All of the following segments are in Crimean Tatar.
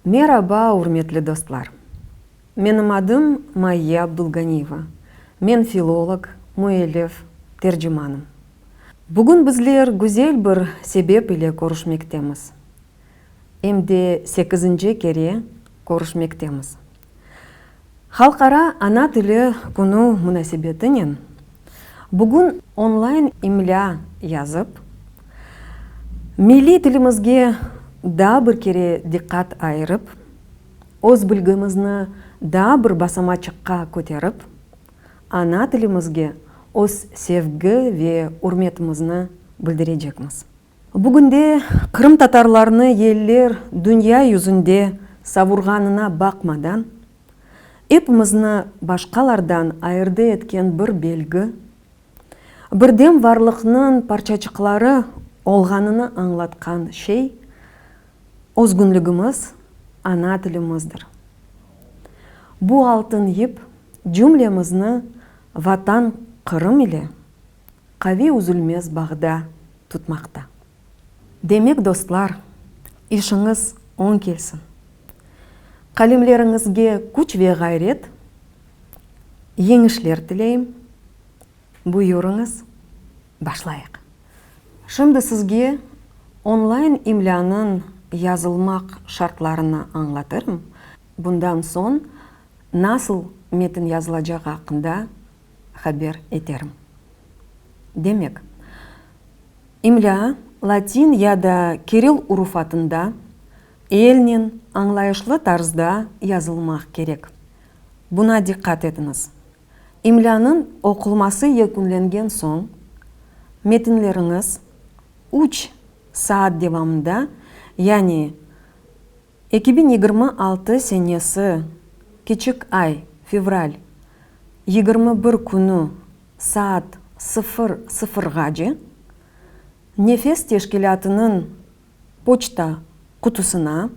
Meraba, ürmetli dostlar! Menim adım Mayye Abdulganiyeva. Men filolog, müellif, tercimanım. Bugün bizler güzel bir sebep ile körüşmektemiz. Em de sekizinci kere körüşmektemiz. Halqara ana tili künü munasebetinen bugün online imlâ yazıp, milliy tilimizge daa bir kere diqqat ayırıp, öz bilgimizni daa bir basamaçıqqa köterip, ana tilimizge öz sevgi ve ürmetimizni bildirecekmiz. Bugünde qırımtatarlarnı yeller dünya yüzünde savurğanına baqmadan, epimizni başqalardan ayırdı etken bir belgi, birdem varlıqnıñ parçaçıqları olğanını añlatqan şey, özgünligimiz, ana tilimizdir. Bu altın yip cümlemizni Vatan Qırım ile qaviy üzülmez bağda tutmaqta. Demek, dostlar, işiñiz oñ kelsin. Qalemleriñizge küç ve ğayret, yeñişler tileyim. Buyurıñız, başlayıq. Şimdi sizge online imlânıñ yazılmaq şartlarını añlatırım, bundan soñ nasıl metin yazılacağı aqqında haber eterim. Demek, imlâ latin ya da kiril urufatında elnen añlayışlı tarzda yazılmaq kerek. Buna diqqat etiñiz. İmlânıñ oqulması yekünlengen soñ, metinleriñiz üç saat devamında, yani 2026 senesi kiçik ay, fevral, 21 künü saat sıfır sıfırğace Nefes teşkilâtınıñ poçta qutusına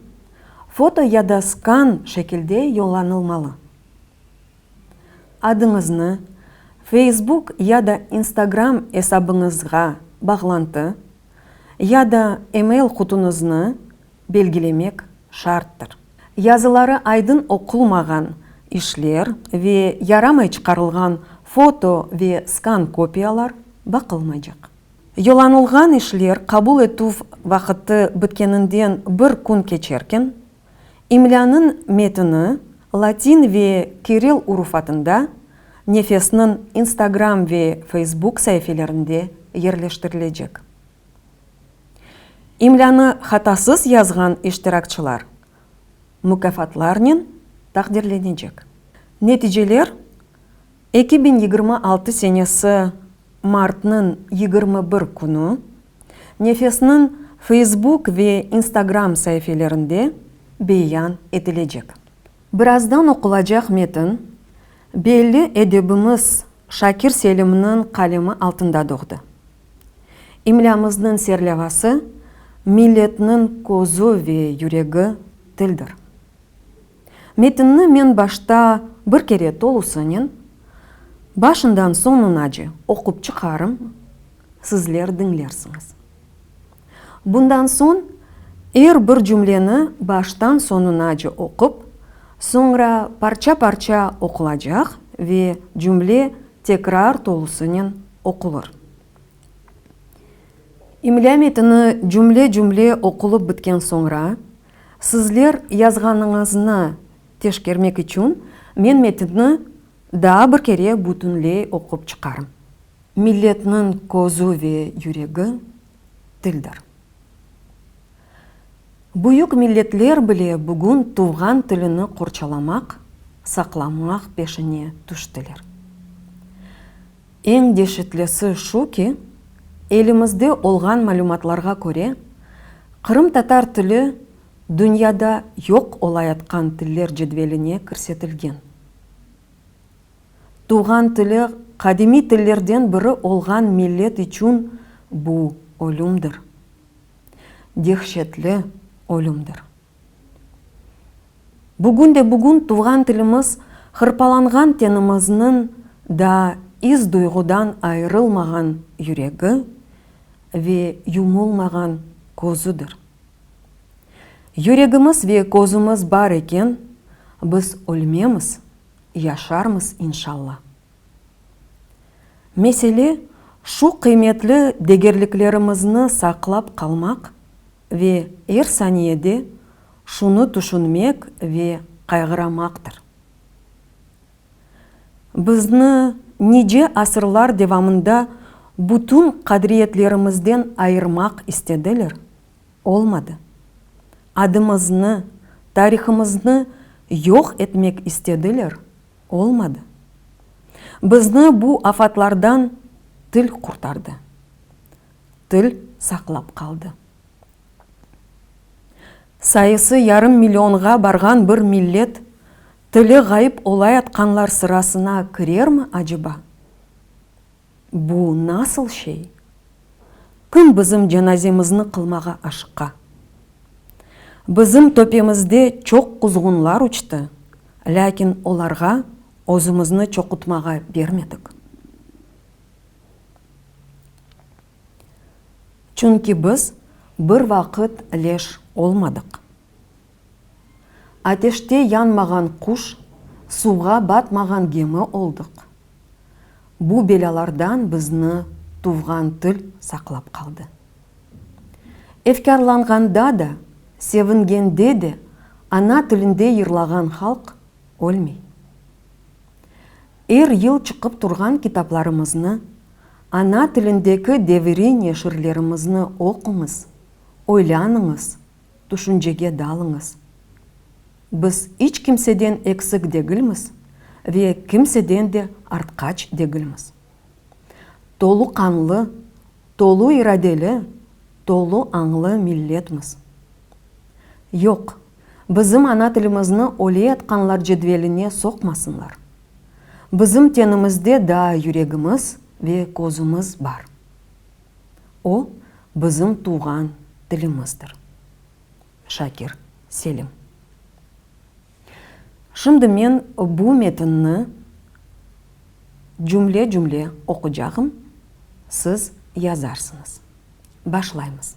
foto ya da skan şekilde yollanılmalı. Adıñıznı, Facebook ya da Instagram esabıñızğa bağlantı ya da email qutuñıznı belgilemek şarttır. Yazıları aydın oqulmağan işler ve yaramay çıqarılğan foto ve skan kopiyalar baqılmaycaq. Yollanılğan işler qabul etüv vaqıtı bitkeninden bir kün keçerken, imlânıñ metini latin ve kiril urufatında Nefesniñ Instagram ve Facebook saifelerinde yerleştirilecek. İmlânı hatasız yazğan iştirakçılar mukâfatlarnen taqdirlenecek. Neticeler 2026 senesi martnıñ 21 künü Nefesniñ Facebook ve Instagram saifelerinde beyan etilecek. Birazdan oqulacaq metin belli edebimiz Şakir Selimniñ qalemi altında doğdı. İmlâmıznıñ serlevası, Milletniñ közü ve yüregi tildir. Metinni men başta bir kere tolusınen, başından soñunace oqup çıqarım, sizler diñlersiñiz. Bundan soñ er bir cümleni baştan soñunace oqup, soñra parça-parça oqulacaq ve cümle tekrar tolusınen oqulır. İmlâ metini cümle-cümle oqulıp bitken soñra, sizler yazğanıñıznı teşkermek içün men metinni daa bir kere bütünley oqup çıqarım. Milletniñ közü ve yüregi tildir. Büyük milletler bile bugün tuvğan tilini qorçalamaq, saqlamaq peşine tüştiler. Eñ deşetlisi şu ki, elimizde olğan malümatlarğa köre, qırımtatar tili dünyada yoq olayatqan tiller cedveline kirsetilgen. Tuvğan tili qadimiy tillerden biri olğan millet içün bu ölümdir. Dehşetli ölümdir. Bugün de bugün tuvğan tilimiz hırpalanğan tenimizniñ daa is-duyğudan ayırılmağan yüregi ve yumulmağan közüdir. Yüregimiz ve közümiz bar eken, biz ölmemiz, yaşarmız inşalla. Mesele, şu qıymetli degerliklerimizni saqlap qalmaq ve er saniyede şunı tüşünmek ve qayğıramaqtır. Bizni nice asırlar devamında bütün qadriyetlerimizden ayırmaq istediler, olmadı. Adımıznı, tarihımıznı yoq etmek istediler, olmadı. Bizni bu afatlardan til qurtardı, til saqlap qaldı. Sayısı yarım millionğa barğan bir millet tili ğayıp olayatqanlar sırasına kirermi aceba? Bu nasıl şey? Kim bizim cenazemizni qılmağa aşıqa? Bizim töpemizde çoq quzğunlar uçtı, lâkin olarğa özümizni çoqutmağa bermedik. Çünki biz bir vaqıt leş olmadıq. Ateşte yanmağan quş, suvğa batmağan gemi oldıq. Bu belâlardan bizni tuvğan til saqlap qaldı. Efkârlanğanda da, sevingende de ana tilinde yırlağan halq ölmey. Er yıl çıqıp turğan kitaplarımıznı, ana tilindeki deviriy neşirlerimizni oquñız, oylanıñız, tüşüncege dalıñız. Biz iç kimseden eksik degilmiz ve kimseden de artqaç degilmiz. Tolu qanlı, tolu iradeli, tolu añlı milletmiz. Yoq, bizim ana tilimizni öleyatqanlar cedveline soqmasınlar. Bizim tenimizde daa yüregimiz ve közümiz bar. O, bizim tuvğan tilimizdir. Şakir Selim. Şimdi men bu metinni cümle-cümle oqucağım, siz yazarsıñız. Başlaymız.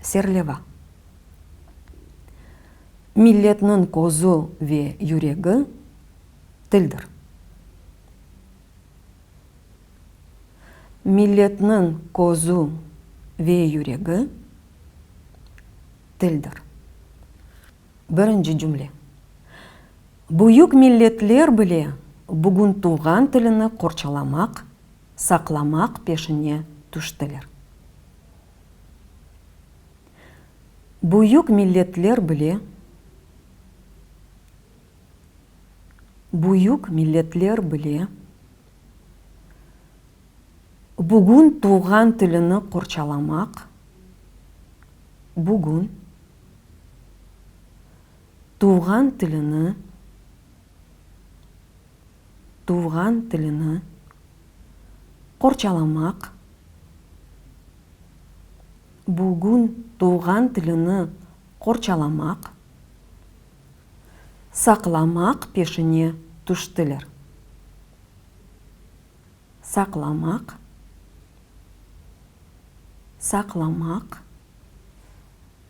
Serleva. Milletniñ közü ve yüregi tildir. Milletniñ közü ve yüregi tildir. Birinci cümle. Büyük milletler bile bugün tuvğan tilini qorçalamaq, saqlamaq peşine tüştiler. Büyük milletler bile Büyük milletler bile bugün tuvğan tilini qorçalamaq, bugün tuvğan tilini, tuvğan tilini qorçalamaq, bugün tuvğan tilini qorçalamaq, Saqlamaq peşine tüştiler. Saqlamaq, saqlamaq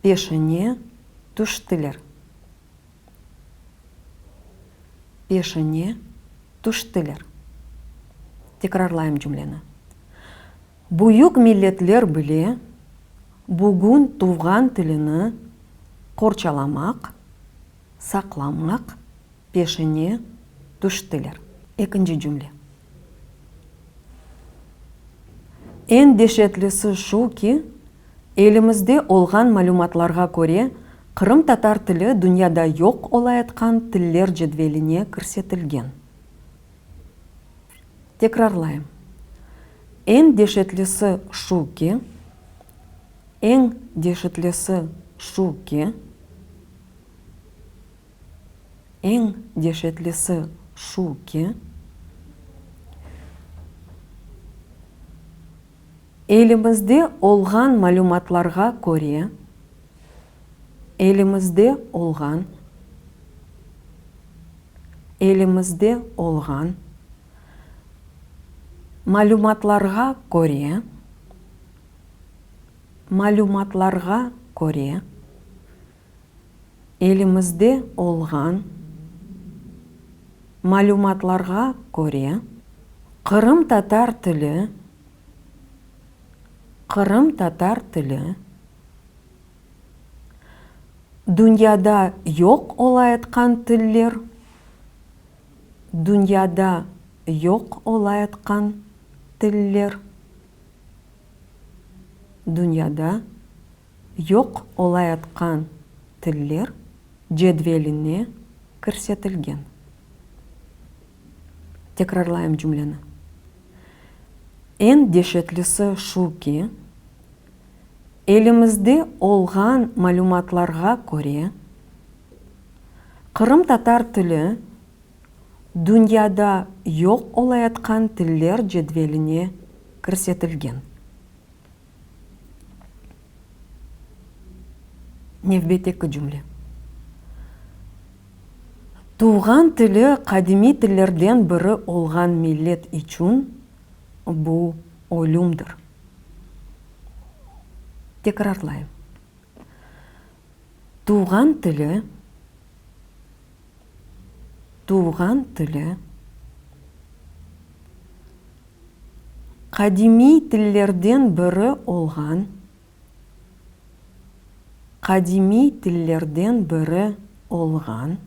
peşine tüştiler. Peşine tüştiler. Tekrarlayım cümleni. Büyük milletler bile bugün tuvğan tilini qorçalamaq, saqlamaq peşine tüştiler. Ekinci cümle. Eñ deşetlisi şu ki, elimizde olğan malümatlarğa köre, qırımtatar tili dünyada yoq olayatqan tiller cedveline kirsetilgen. Tekrarlayım. Eñ deşetlisi şu ki, eñ deşetlisi şu ki, eñ deşetlisi şu ki, elimizde olğan malümatlarğa köre, elimizde olğan, Elimizde olğan malümatlarğa köre, malümatlarğa köre. Elimizde olğan malümatlarğa köre, qırımtatar tili, qırımtatar tili, dünyada yoq olayatqan tiller, dünyada yoq olayatqan tiller, dünyada yoq olayatqan tiller cedveline kirsetilgen. Tekrarlayım cümleni. Eñ deşetlisi şu ki, elimizde olğan malümatlarğa köre, qırımtatar tili dünyada yoq olayatqan tiller cedveline kirsetilgen. Nevbetteki cümle. Tuvğan tili qadimiy tillerden biri olğan millet içün bu ölümdir. Tekrarlayım. Tuvğan tili, tuvğan tili Qadimiy tillerden biri olğan Qadimiy tillerden biri olğan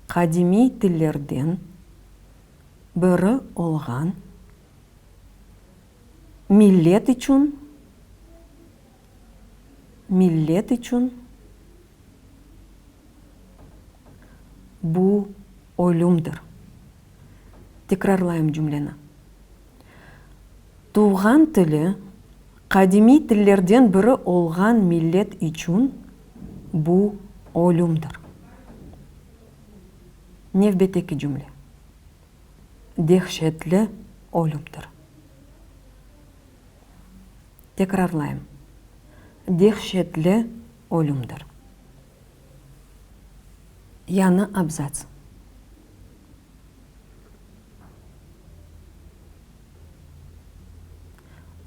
Qadimiy tillerden biri olğan millet içün Millet içün bu ölümdir. Tekrarlayım cümleni. Tuvğan tili qadimiy tillerden biri olğan millet içün bu ölümdir. Nevbetteki cümle. Dehşetli ölümdir. Tekrarlayım, dehşetli ölümdir. Yañı abzats.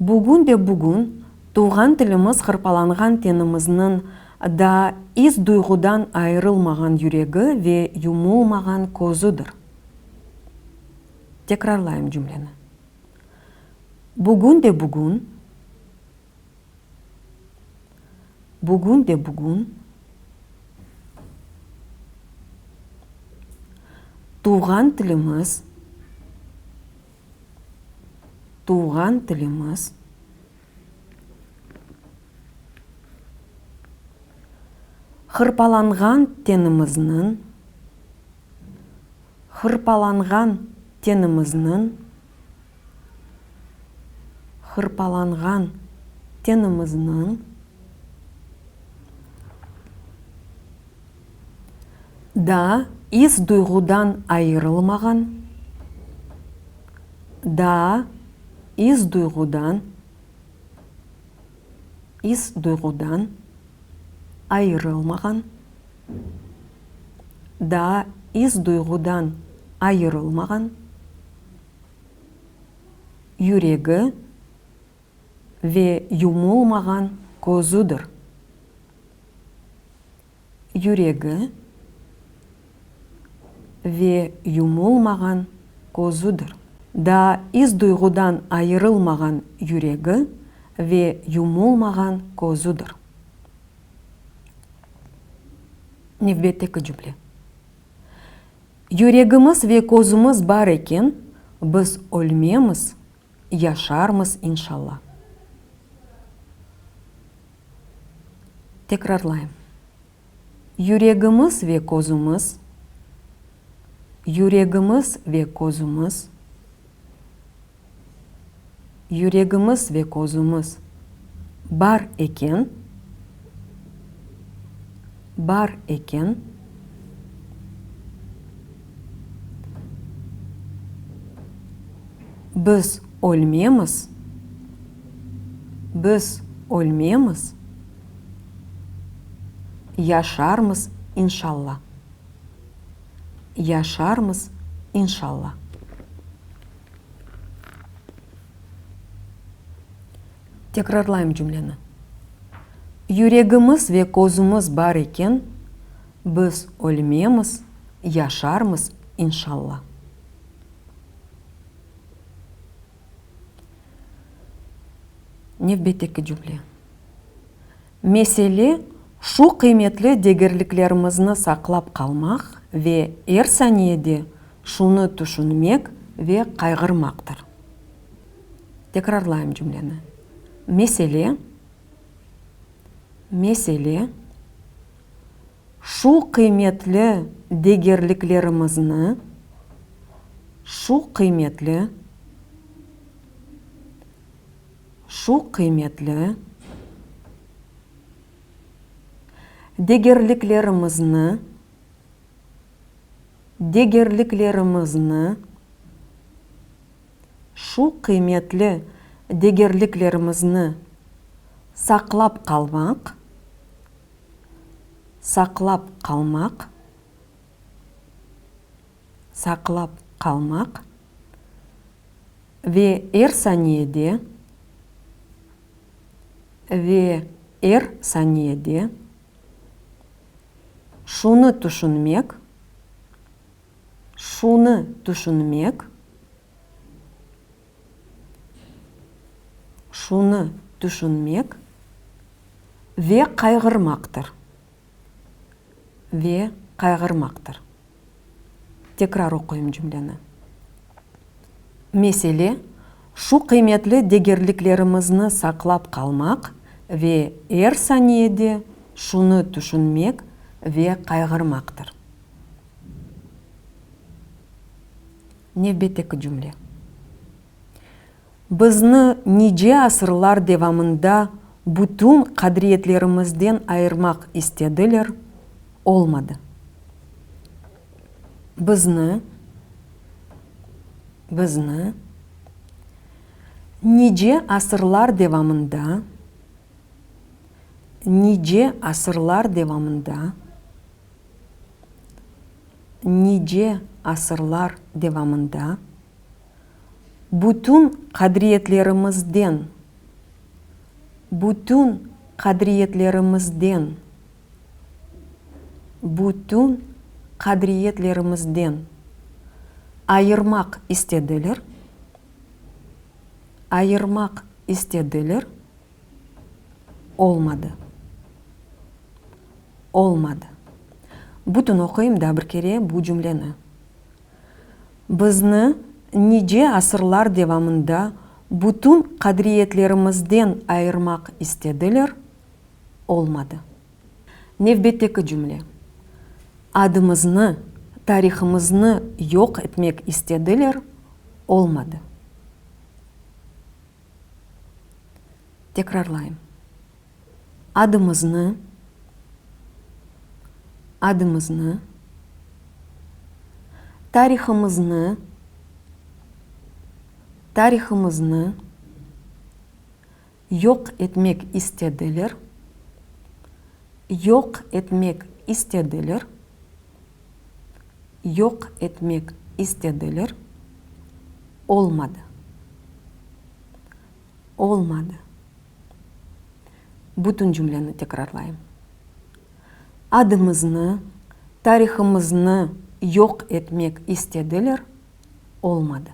Bugün de bugün tuvğan tilimiz hırpalanğan tenimizniñ daa is-duyğudan ayırılmağan yüregi ve yumulmağan közüdir. Tekrarlayım cümleni. Bugün de bugün, bugün de bugün tuvğan tilimiz, tuvğan tilimiz hırpalanğan tenimizniñ, Hırpalanğan tenimizniñ, hırpalanğan tenimizniñ daa is-duyğudan ayırılmağan, daa is-duyğudan, is-duyğudan ayırılmağan. Daa is-duyğudan ayırılmağan yüregi ve yumulmağan közüdir. Yüregi ve yumulmağan közüdir. Daa is-duyğudan ayırılmağan yüregi ve yumulmağan közüdir. Nevbetteki cümle. Yüregimiz ve közümiz bar eken, biz ölmemiz, yaşarmız inşalla. Tekrarlayım. Yüregimiz ve közümiz, yüregimiz ve közümiz, Yüregimiz ve közümiz bar eken, bar eken, biz ölmemiz, biz ölmemiz, yaşarmız inşalla, yaşarmız inşalla. Tekrarlayım cümleni. Yüregimiz ve közümiz bar eken, biz ölmemiz, yaşarmız, inşalla. Nevbetteki cümle. Mesele, şu qıymetli degerliklerimizni saqlap qalmaq ve er saniyede şunı tüşünmek ve qayğırmaqtır. Tekrarlayım cümleni. Mesele, mesele, şu qıymetli degerliklerimizni, şu qıymetli, şu qıymetli degerliklerimizni, degerliklerimizni, şu qıymetli degerliklerimizni saqlap qalmaq, saqlap qalmaq, saqlap qalmaq ve er saniyede, ve er saniyede şunı tüşünmek, şunı tüşünmek, şunı tüşünmek ve qayğırmaqtır, ve qayğırmaqtır. Tekrar oquyım cümleni. Mesele, şu qıymetli degerliklerimizni saqlap qalmaq ve er saniyede şunı tüşünmek ve qayğırmaqtır. Nevbetteki cümle. Bizni nice asırlar devamında bütün qadriyetlerimizden ayırmaq istediler, olmadı. Bizni, bizni nice asırlar devamında, nice asırlar devamında, nice asırlar devamında bütün qadriyetlerimizden, bütün qadriyetlerimizden, bütün qadriyetlerimizden ayırmaq istediler, ayırmaq istediler, olmadı. Olmadı. Bütün oquyım da bir kere bu cümleni. Bizni nice asırlar devamında bütün qadriyetlerimizden ayırmaq istediler, olmadı. Nevbetteki cümle. Adımıznı, tarihımıznı yoq etmek istediler, olmadı. Tekrarlayım. Adımıznı, adımıznı, tarihımıznı, tarihımıznı yoq etmek istediler, yoq etmek istediler, yoq etmek istediler, olmadı, olmadı. Bütün cümleni tekrarlayım. Adımıznı, tarihımıznı yoq etmek istediler, olmadı.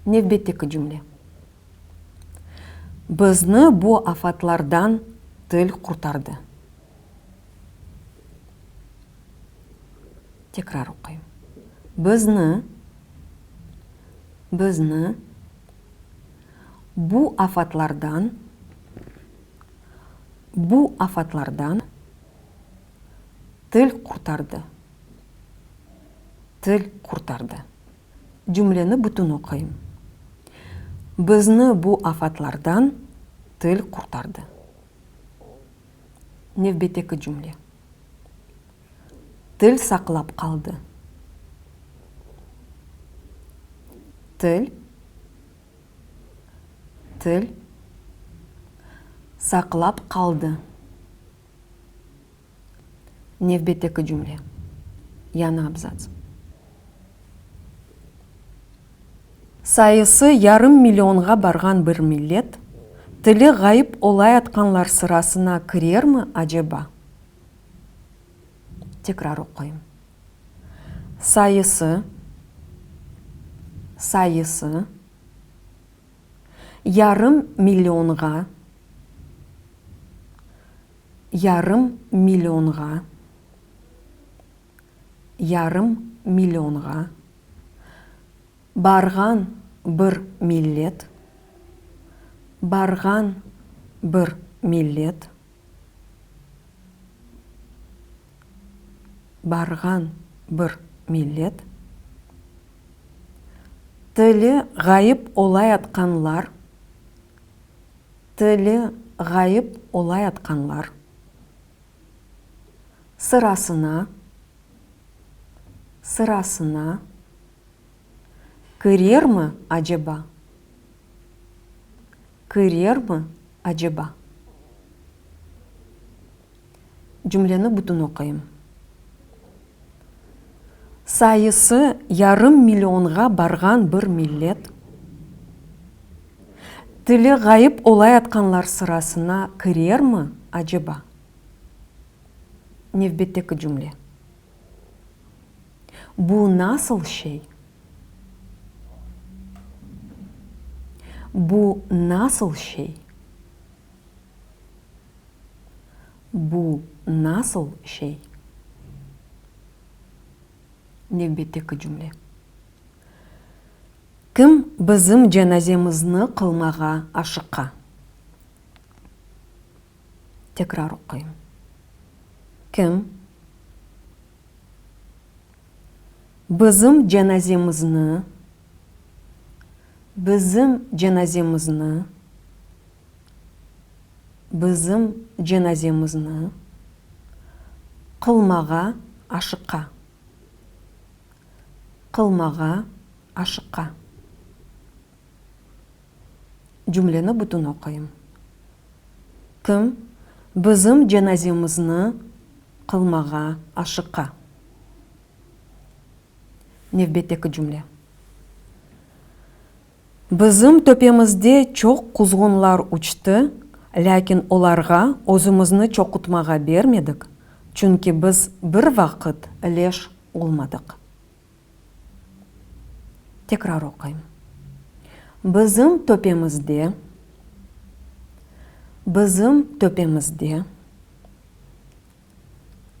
Nevbetteki cümle. Bizni bu afatlardan til qurtardı. Tekrar oquyım. Bizni, bizni bu afatlardan, bu afatlardan til qurtardı, til qurtardı. Cümleni bütün oquyım. Bizni bu afatlardan til qurtardı. Nevbetteki cümle. Til saqlap qaldı. Til, til saqlap qaldı. Nevbetteki cümle. Yañı abzats. Sayısı yarım millionğa barğan bir millet. Tili ğayıp olayatqanlar sırasına kirermi, aceba? Tekrar oquyım. Sayısı, sayısı, yarım millionğa, yarım millionğa, yarım millionğa barğan bir millet, barğan bir millet, barğan bir millet, tili ğayıp olayatqanlar, tili ğayıp olayatqanlar sırasına, sırasına kirermi aceba? Kirermi aceba? Cümleni bütün oquyım. Sayısı yarım millionğa barğan bir millet, tili ğayıp olayatqanlar sırasına kirermi aceba? Nevbetteki cümle. Bu nasıl şey? Bu nasıl şey? Bu nasıl şey? Nevbetteki cümle. Kim bizim cenazemizni qılmağa aşıqa? Tekrar oquyım. Kim bizim cenazemizni, bizim cenazemizni, bizim cenazemizni qılmağa aşıqa? Qılmağa aşıqa. Cümleni bütün oquyım. Kim bizim cenazemizni qılmağa aşıqa? Nevbetteki cümle. Bizim töpemizde çoq quzğunlar uçtı, lâkin olarğa özümizni çoqutmağa bermedik, çünki biz bir vaqıt leş olmadıq. Tekrar oquyım. Bizim töpemizde, bizim töpemizde,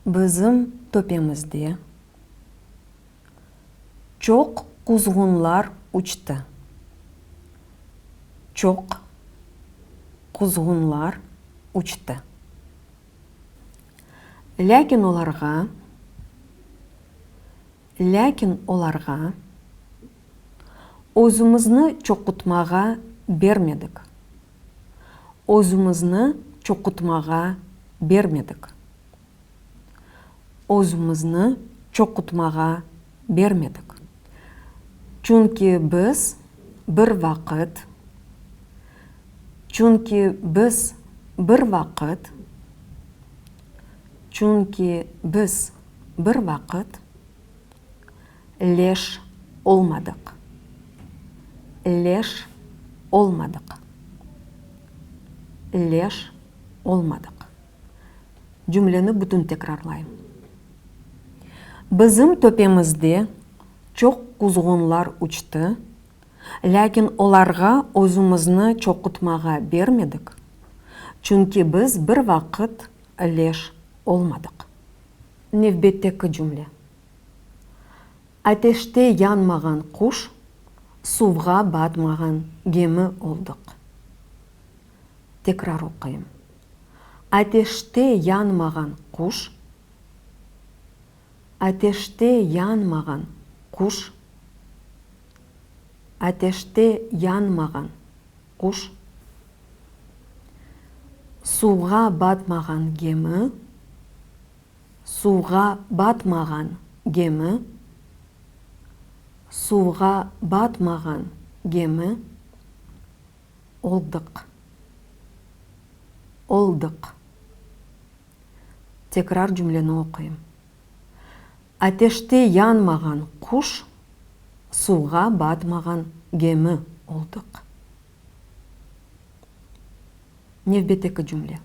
bizim töpemizde çoq quzğunlar uçtı. Çoq quzğunlar uçtı. Lâkin olarğa, lâkin olarğa özümizni çoqutmağa bermedik, özümizni çoqutmağa bermedik, özümizni çoqutmağa bermedik. Çünki biz bir vaqıt, çünki biz bir vaqıt, çünki biz bir vaqıt leş olmadıq, leş olmadıq, leş olmadıq. Cümleni bütün tekrarlayım. Bizim töpemizde çoq quzğunlar uçtı, lâkin olarğa özümizni çoqutmağa bermedik, çünki biz bir vaqıt leş olmadıq. Nevbetteki cümle. Ateşte yanmağan quş, suvğa batmağan gemi oldıq. Tekrar oquyım. Ateşte yanmağan quş, ateşte yanmağan quş, ateşte yanmağan quş, suvğa batmağan gemi, suvğa batmağan gemi, suvğa batmağan gemi oldıq. Oldıq. Tekrar cümleni oquyım. Ateşte yanmağan quş, suvğa batmağan gemi oldıq. Nevbetteki cümle.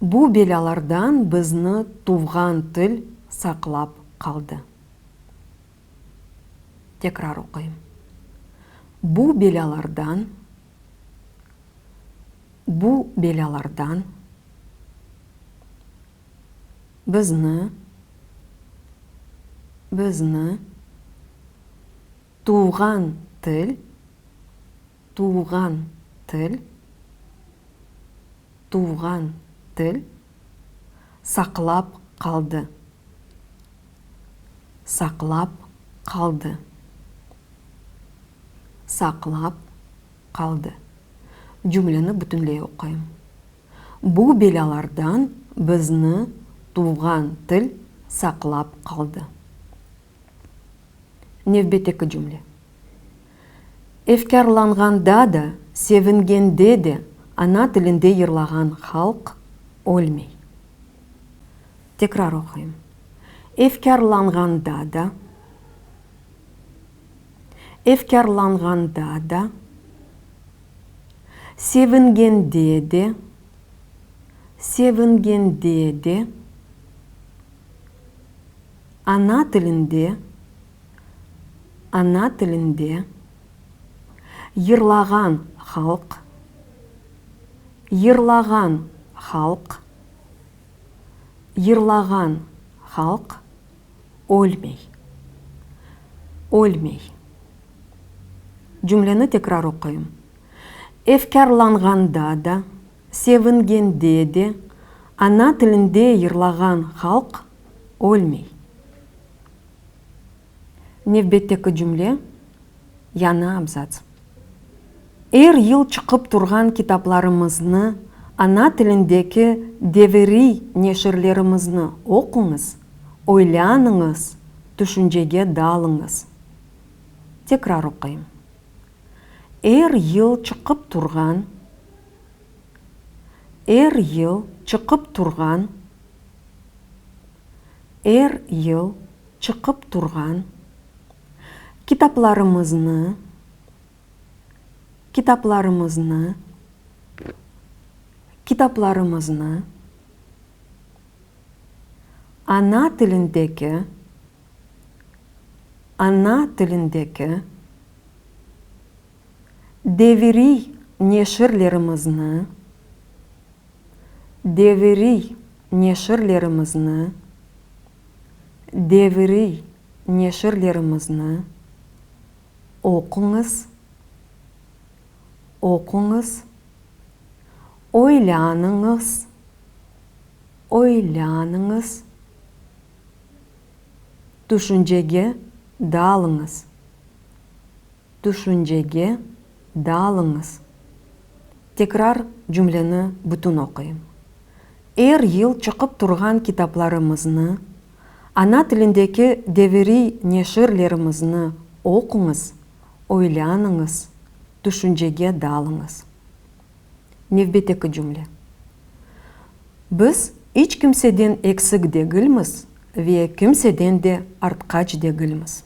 Bu belâlardan bizni tuvğan til saqlap qaldı. Tekrar oquyım. Bu belâlardan, bu belâlardan bizni, bizni tuvğan til, tuvğan til, tuvğan til saqlap qaldı, saqlap qaldı, saqlap qaldı. Cümleni bütünley oquyım. Bu belâlardan bizni tuvğan til saqlap qaldı. Nevbetteki cümle. Efkârlanğanda da, sevingende de ana tilinde yırlağan halq ölmey. Tekrar oquyım. Efkârlanğanda da, efkârlanğanda da, sevingende de, sevingende de ana tilinde, ana tilinde yırlağan halq, yırlağan halq, yırlağan halq ölmey, ölmey. Cümleni tekrar oquyım. Efkârlanğanda da, sevingende de ana tilinde yırlağan halq ölmey. Nevbetteki cümle, yañı abzats. Er yıl çıqıp turğan kitaplarımıznı, ana tilindeki deviriy neşirlerimizni oquñız, oylanıñız, tüşüncege dalıñız. Tekrar oquyım. Er yıl çıqıp turğan, er yıl çıqıp turğan, er yıl çıqıp turğan kitaplarımıznı, kitaplarımıznı, kitaplarımıznı ana tilindeki, ana tilindeki deviriy neşirlerimizni, deviriy neşirlerimizni, deviriy neşirlerimizni oquñız, oquñız, oylanıñız, oylanıñız, tüşüncege dalıñız, Tüşüncege dalıñız. Tekrar cümleni bütün oquyım. Er yıl çıqıp turğan kitaplarımıznı, ana tilindeki deviriy neşirlerimizni oquñız, oylanıñız, tüşüncege dalıñız. Nevbetteki cümle. Biz iç kimseden eksik degilmiz ve kimseden de artqaç degilmiz.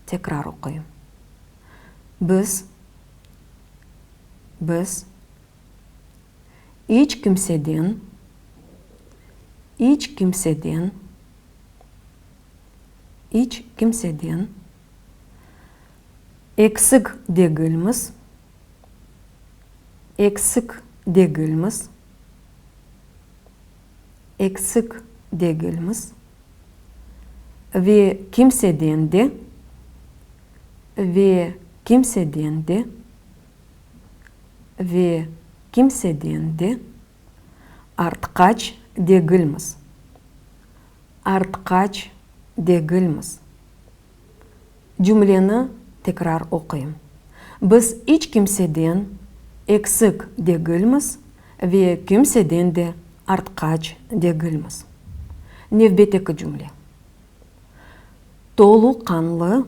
Tekrar oquyım. Biz, biz iç kimseden, iç kimseden, iç kimseden eksik degilmiz, eksik degilmiz, eksik degilmiz ve kimseden de, ve kimseden de, ve kimseden de artqaç degilmiz, artqaç degilmiz. Cümleni tekrar oquyım. Biz iç kimseden eksik degilmiz ve kimseden de artqaç degilmiz. Nevbetteki cümle. Tolu qanlı,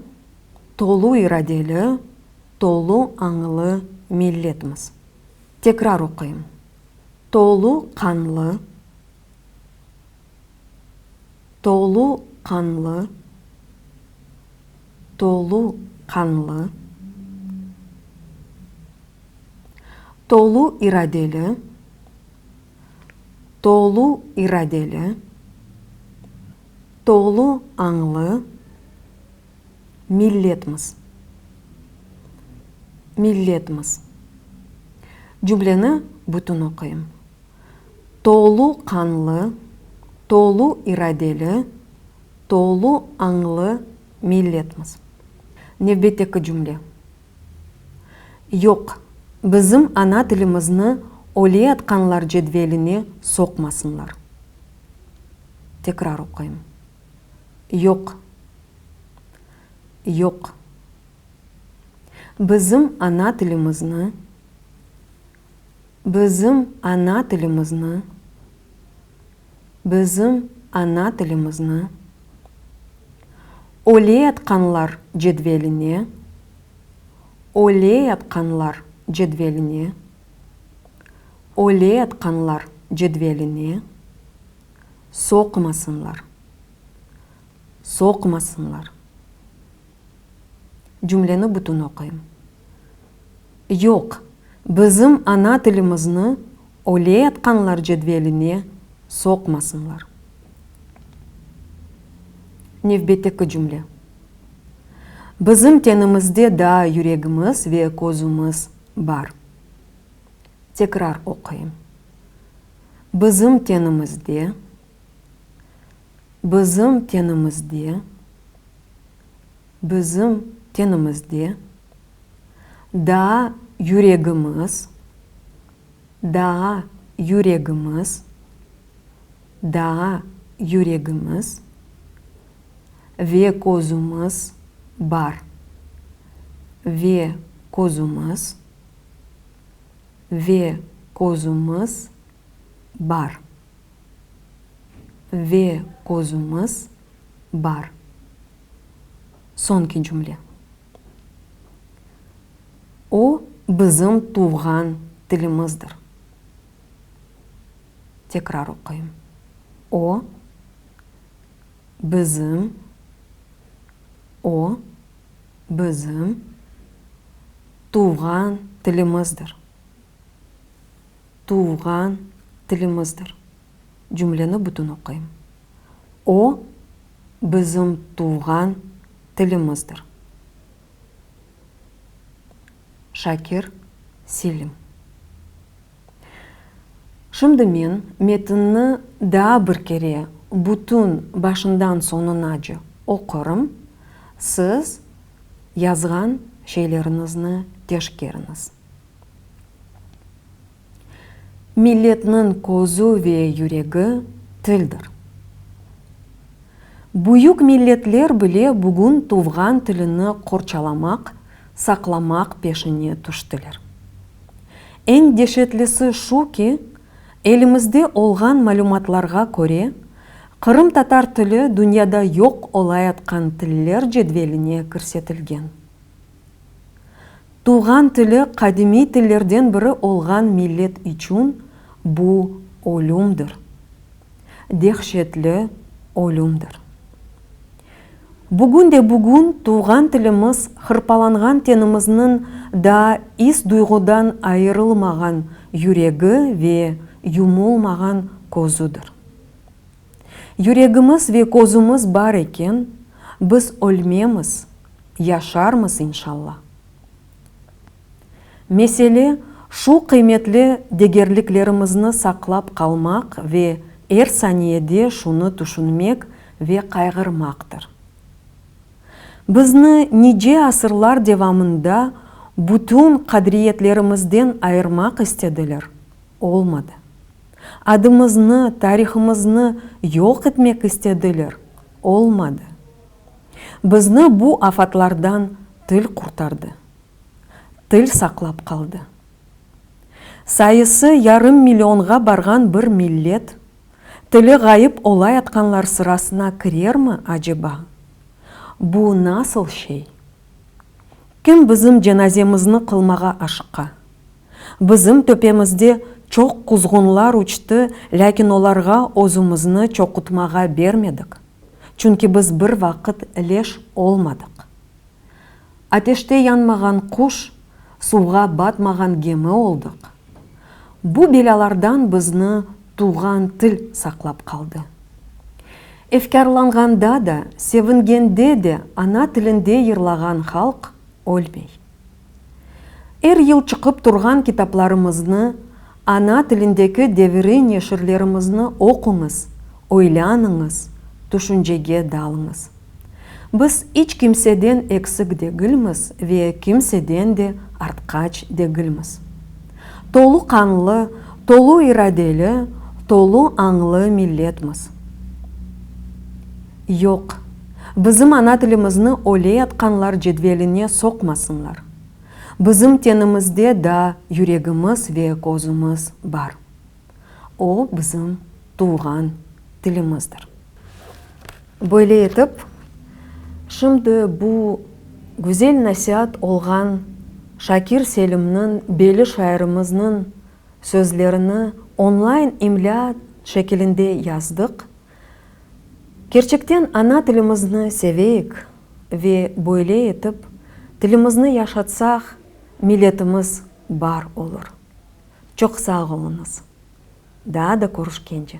tolu iradeli, tolu añlı milletmiz. Tekrar oquyım. Tolu qanlı, Tolu qanlı, tolu qanlı. Tolu iradeli, tolu iradeli, tolu añlı milletmiz, milletmiz. Cümleni bütün oquyım. Tolu qanlı, tolu iradeli, tolu añlı milletmiz. Nevbetteki cümle. Yoq, bizim ana tilimizni öleyatqanlar cedveline soqmasınlar. Tekrar oquyım. Yoq. Yoq. Bizim ana tilimizni, bizim ana tilimizni, bizim ana tilimizni öleyatqanlar cedveline, öleyatqanlar cedveline, öleyatqanlar cedveline soqmasınlar, soqmasınlar. Cümleni bütün oquyım. Yoq, bizim ana tilimizni öleyatqanlar cedveline soqmasınlar. Nevbetteki cümle. Bizim tenimizde daa yüregimiz ve közümiz bar. Tekrar oquyım. Bizim tenimizde, bizim tenimizde, bizim tenimizde daa yüregimiz, daa yüregimiz, daa yüregimiz ve közümiz bar, ve közümiz, ve közümiz bar. Ve közümiz bar. Soñki cümle. O, bizim tuvğan tilimizdir. Tekrar oquyım. O, bizim, o, bizim tuvğan tilimizdir. Tuvğan tilimizdir. Cümleni bütün oquyım. O, bizim tuvğan tilimizdir. Şakir Selim. Şimdi men metinni daa bir kere bütün başından soñunace oqurım, siz yazğan şeyleriñizni teşkeriñiz. Milletniñ közü ve yüregi tildir. Büyük milletler bile bugün tuvğan tilini qorçalamaq, saqlamaq peşine tüştiler. Eñ deşetlisi şu ki, elimizde olğan malümatlarğa köre, qırımtatar tili dünyada yoq olayatqan tiller cedveline kirsetilgen. Tuvğan tili qadimiy tillerden biri olğan millet içün bu ölümdir. Dehşetli ölümdir. Bugün de bugün tuvğan tilimiz hırpalanğan tenimizniñ daa is-duyğudan ayırılmağan yüregi ve yumulmağan közüdir. Yüregimiz ve közümiz bar eken, biz ölmemiz, yaşarmız inşalla. Mesele, şu qıymetli degerliklerimizni saqlap qalmaq ve er saniyede şunı tüşünmek ve qayğırmaqtır. Bizni nice asırlar devamında bütün qadriyetlerimizden ayırmaq istediler, olmadı. Adımıznı, tarihımıznı yoq etmek istediler, olmadı. Bizni bu afatlardan til qurtardı. Til saqlap qaldı. Sayısı yarım millionğa barğan bir millet, tili ğayıp olayatqanlar sırasına kirermi, aceba? Bu nasıl şey? Kim bizim cenazemizni qılmağa aşıqa? Bizim töpemizde çoq quzğunlar uçtı, lâkin olarğa özümizni çoqutmağa bermedik, çünki biz bir vaqıt leş olmadıq. Ateşte yanmağan quş, suvğa batmağan gemi oldıq. Bu belâlardan bizni tuvğan til saqlap qaldı. Efkârlanğanda da, sevingende de ana tilinde yırlağan halq ölmey. Er yıl çıqıp turğan kitaplarımıznı, ana tilindeki deviriy neşirlerimizni oquñız, oylanıñız, tüşüncege dalıñız. Biz iç kimseden eksik degilmiz ve kimseden de artqaç degilmiz. Tolu qanlı, tolu iradeli, tolu añlı milletmiz. Yoq, bizim ana tilimizni öleyatqanlar cedveline soqmasınlar. Bizim tenimizde daa yüregimiz ve közümiz bar. O, bizim tuvğan tilimizdir. Böyle etip, şimdi bu güzel nasiat olğan Şakir Selimniñ, belli şairimizniñ sözlerini online imlâ şekilinde yazdıq. Kerçekten ana tilimizni seveyik ve böyle etip tilimizni yaşatsaq, milletimiz bar olur. Çoq sağ oluñız. Daa da körüşkence.